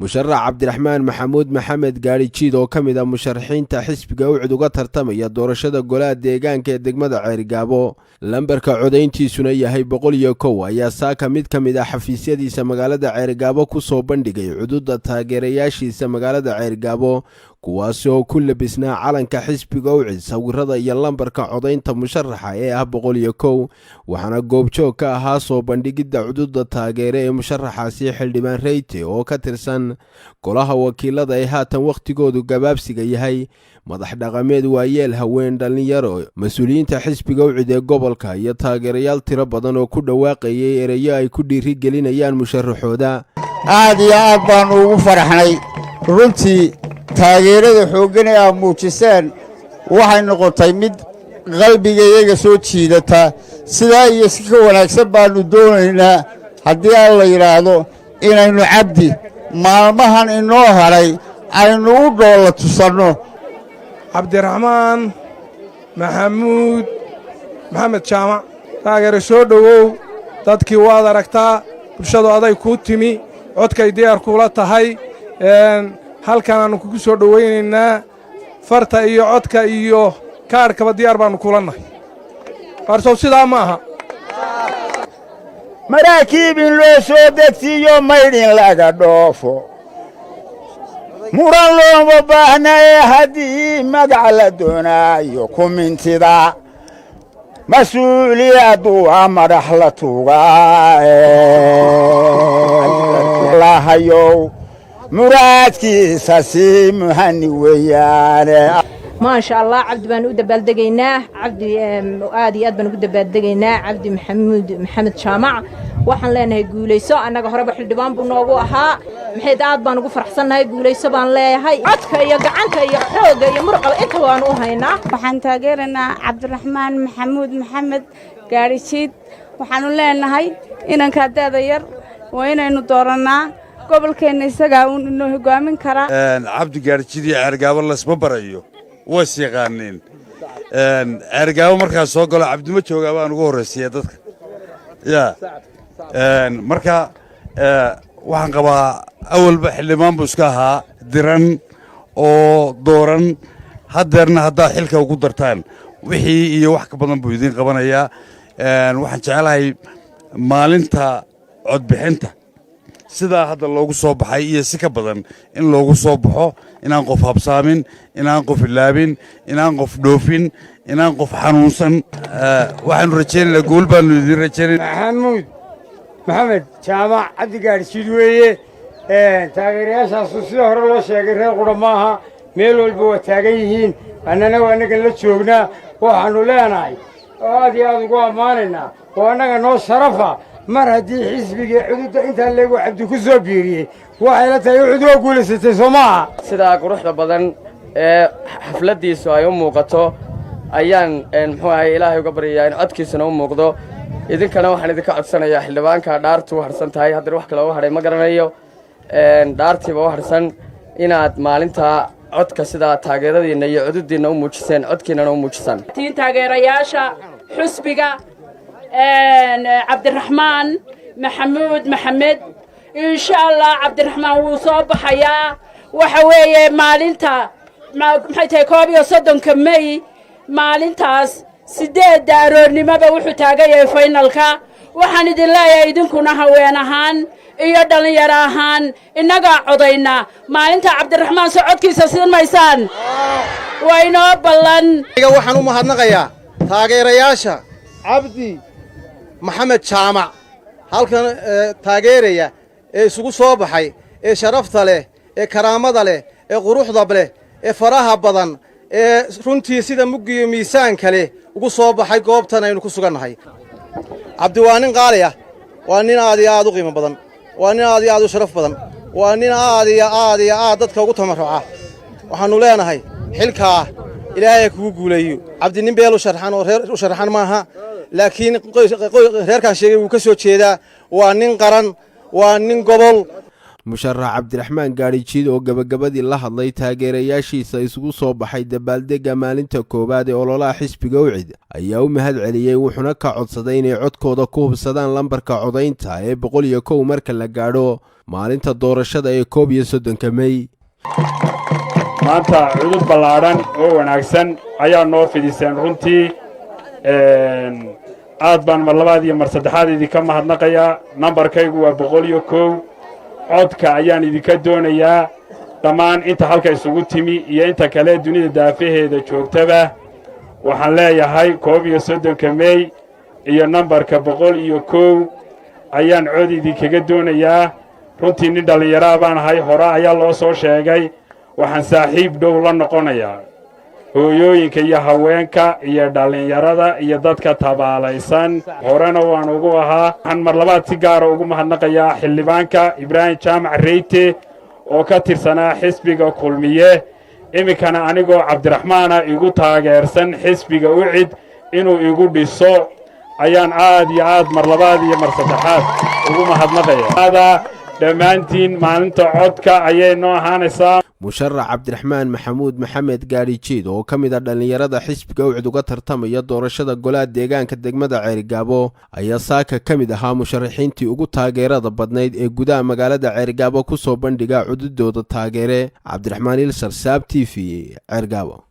Musharax Cabdiraxmaan Maxamuud Maxamed Gaadhijiid, oo ka mid ah musharaxiinta xisbiga UCID uga tartamaya doorashada golaha deegaanka ee degmada Ceerigaabo, lambarka codayntiisuna yahay 101, ayaa saaka mid ka mid ah xafiisyadiisa magaalada Ceerigaabo ku soo bandhigay cududa taageerayaashiisa magaalada Ceerigaabo, kuwaasi oo ku labisnaa calanka xisbiga UCID, sawirada iyo lambarka codaynta musharaxa ee ah 101. Waxaana goobjoog ka ahaa soo bandhigidda cududa taageere ee musharaxaasi xildhibaan Reyte oo ka tirsan golaha wakiilada ee haatan wakhtigoodu gabaabsiga yahay, madax dhaqameed, waayeel, haween, dhallinyaro, mas-uuliyiinta xisbiga UCID ee gobolka iyo taageerayaal tiro badan oo ku dhawaaqayay ereyo ay ku dhiirigelinayaan musharaxooda. Aad iyo aad baannu ugu faraxnay runtii taageerada xooggan ee aad muujiseen. Waxay noqotay mid qalbigayaga soo jiidata. Sidaa iyo si ka wanaagsan baannu doonaynaa, haddii aan la yidhaahdo, inaynu Cabdi maalmahan inoo hadhay aynu u dhoolla tusanno. Cabdiraxmaan Maxamuud Maxamed Jaamac, taageere, soo dhowow. Dadkii waad aragtaa, bulshadu aday kuu timi, codkay diyaar kuula tahay. Halkanaannu kugu soo dhowaynaynaa. Farta iyo codka iyo kaadhkaba diyaar baannu kula nahay. Qaarsow sidaa ma aha? Maraakiib in loo soo degsiiyo, maydhin laga dhoofo, muran looma baahna ee haddii magac la doonaayo, kumintida mas-uuliyaddu waa madax la tugaa. Lahayow muraadkiisa sii muhani weeyaane. Maasha Allah, Cabdi baan u dabaaldegaynaa. Cabdi aad iyo aad baan ugu dabaaldegaynaa. Cabdi Maxamuud Maxamed Jaamac waxaan leenahay guulayso. Annaga horeba xildhibaan buu noogu ahaa. Maxayd aad baan ugu faraxsannahay. Guulayso baan leeyahay. Codka iyo gacanta iyo xoogga iyo murqaba inta waan u haynaa. Waxaan taageeraynaa Cabdiraxmaan Maxamuud Maxamed Gaadhijiid. Waxaannu leenahay inankaa da'da yar waa inaynu doorannaa. Gobolkeenna isagaa uun inoo hogaamin karaa. Cabdi Gaadhijiid iyo Ceergaabo laysma barayo, ways yaqaaniin. Ceergaabo markaa soo galo, Cabdima joogaa baan ugu horraysiiya dadka ya. Marka waxaan qabaa awalba xildhibaan buu iska ahaa diran oo dooran. Haddeerna haddaad xilka ugu dartaan, wixii iyo wax ka badan buu idiin qabanayaa. Waxaan jeclahay maalinta codbixinta sidaa hadda loogu soo baxay iyo si ka badan in loogu soo baxo, inaan qof habsaamin, inaan qof ilaabin, inaan qof dhoofin, inaan qof xanuunsan. Waxaanu rajaynaynaa guul baanu idiin rajaynayna. Maxamuud Maxamed Jaamac Cabdi Gaadhsiid weeye. Taageerayaashaasu sida hore loo sheegay reer qudha maaha, meel walba waa taagan yihiin. Annana waa annagan la joognaa. Waxaannu leenahay oo aad iyo aad ugu ammaanaynaa oo annaga noo sharafa, mar haddii xisbigii cududda intaa leegu Cabdi ku soo biiriyey, waxay la tahay UCID waa guulaysatay, soo maaha? Sidaa quruxda badan ee xafladdiisu ay u muuqato ayaan, muxuu ahay, Ilaahay uga baryayaa in codkiisuna u muuqdo. Idinkana waxaan idinka codsanayaa, xildhibaanka dhaartu u harsan tahay, haddana wax kale u hadhay ma garanayo, dhaartiiba u harsan, inaad maalintaa codka sidaa taageeradiinna iyo cududdiinna u muujiseen, codkiinnana u muujisaan. Tiin taageerayaasha xusbiga Cabdiraxmaan Maxamuud Maxamed, insha Allah Cabdiraxmaan wuu soo baxayaa. Waxa weeye maalinta, maxay tahay, 31-ka May, maalintaas 8-da aroornimoba wuxuu taagan yahay finalka. Waxaan idin leeyahay, idinkuna haween ahaan iyo dhallinyaro ahaan, innagaa codayna maalinta Cabdiraxmaan. Soo codkiisa siin maysaan? Waa inoo ballan. Waxaan u mahadnaqayaa taageerayaasha Cabdi Maxamed Jaamac halkan taageeraya ee isugu soo baxay, ee sharafta leh, ee karaamada leh, ee quruxda leh, ee faraha badan, ee runtii sida muggiyo miisaanka leh ugu soo baxay goobtan aynu ku sugannahay. Cabdi waa nin qaali ah, waa nin aad iyo aad u qiimo badan, waa nin aad iyo aad u sharaf badan, waa nin aad iyo aad iyo aad dadka ugu tamarruca. Waxaannu leenahay xilkaa Ilaahay ha kugu guuleeyo. Cabdi nin beel u sharxan oo reer u sharxan maaha, laakiin reerkaan sheegay wuu ka soo jeedaa. Waa nin qaran, waa nin gobol. Musharax Cabdiraxmaan Gaadhijiid oo gebagabadii la hadlay taageerayaashiisa isugu soo baxay dabaaldegga maalinta koowaad ee ololaha xisbiga UCID ayaa u mahad celiyey, wuxuuna ka codsaday inay codkooda ku hubsadaan lambarka codaynta ee 101 marka la gaadho. maalinta doorashada ee 31-ka Mey. Maanta cudud ballaadhan oo wanaagsan ayaa noo fidiseen. Runtii aad baan mar labaad iyo mar saddexaad idinka mahadnaqayaa. Nambarkaygu waa 101. Codka ayaan idinka doonayaa dhammaan inta halka isugu timi iyo inta kale dunida daafaheeda joogtaba. Waxaan leeyahay 31-ka Mey iyo nambarka 101 ayaan cod idinkaga doonayaa. Runtii nin dhallinyaraa baan ahay, hore ayaa loo soo sheegay. Waxaan saaxiib dhow la noqonayaa hooyooyinka iyo haweenka iyo dhallinyarada iyo dadka tabaalaysan, horena waan ugu ahaa. Waxaan mar labaad si gaara ugu mahadnaqayaa xildhibaanka Ibraahim Jaamac Reyte oo ka tirsanaa xisbiga Kulmiye, iminkana anigoo Cabdiraxmaana igu taageersan xisbiga UCID inuu igu dhiso ayaan aad iyo aad mar labaad iyo mar saddexaad ugu mahadnaqaya. Dhammaantiin maalinta codka ayay noo ahaanaysaa. Musharax Cabdiraxmaan Maxamuud Maxamed Gaadhijiid oo ka mid ah dhallinyarada xisbiga UCID uga tartamaya doorashada golaha deegaanka degmada Ceerigaabo ayaa saaka ka mid ahaa musharaxiintii ugu taageerada badnayd ee gudaha magaalada Ceerigaabo ku soo bandhiga cududooda taageere. Cabdiraxmaan Ilsar, Saab TV, Ceergaabo.